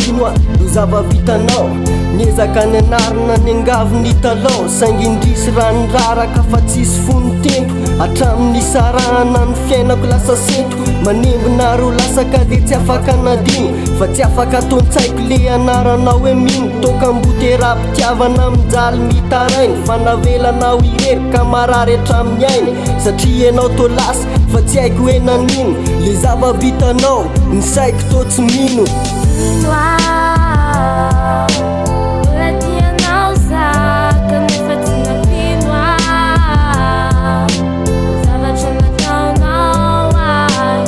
nampino ahy Lo zava-bitanao Niezaka nianarina niangavy nitalao Saingy indrisy raha niraraka fa tsisy fo nitempo Hatramin'ny nisarahana ny fiainako lasa sento Manembona reo lasa ka le tsy afaka nadino Fa tsy afaka ato an-tsaiko le anaranao hoe mino Tokam-boteram-pitiavana mijaly mitaraina Fa navelanao irery ka marary hatramin'ny aina Satria ianao toa lasa fa tsy haiko hoe nanino Le zava-bitanao ny saiko toa tsy mino. Mino aho mbola tia anao za kanefa tsy nampino aho zavatra nataonao ahy.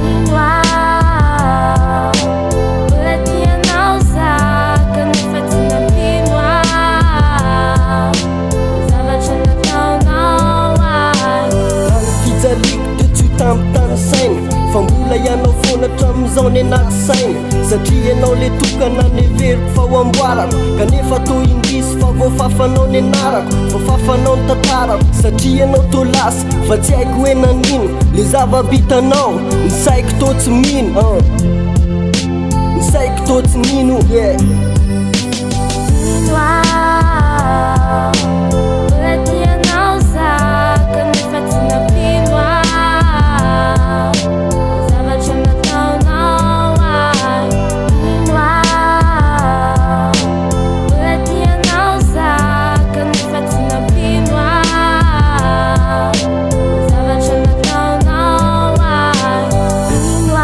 Mino aho mbola tia anao za kanefa tsy nampino aho zavatra nataonao ahy. Raha ny fijaliako dia tsy ho tampi-tanisaina Fa mbola ianao foana hatramin'izao ny anaty saina Satria ianao le tokana neveriko fa ho amboarako Kanefa toa indrisy fa voafafanao ny anarako Voafafanao ny tantarako Satria ianao toa lasa fa tsy haiko hoe nanino Le zava-bitanao ny saiko toa tsy mino uh. Ny saiko toa tsy mino yeah. Mino aho mbola tia anao za kanefa tsy nampino aho zavatra nataonao ahy. Mino aho mbola tia anao za kanefa tsy nampino aho zavatra nataonao ahy. Mino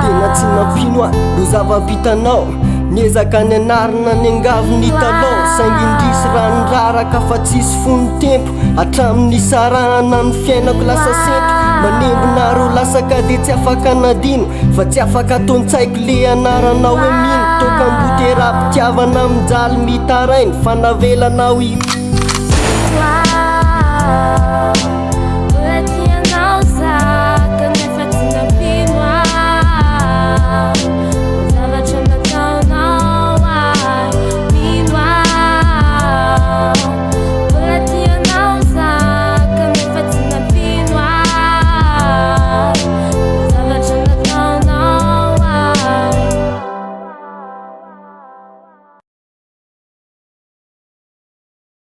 Tena tsy aho. nampino ahy lo zava-bitanao Niezaka nianarina niangavy nitalao Saingy indrisy raha niraraka fa tsisy fo nitempo Hatramin'ny nisarahana ny fiainako lasa sento Manembona reo lasa ka de tsy afaka nadino Fa tsy afaka ato an-tsaiko le anaranao hoe mino Tokam-boteram-pitiavana mijaly mitaraina Fa navelanao i.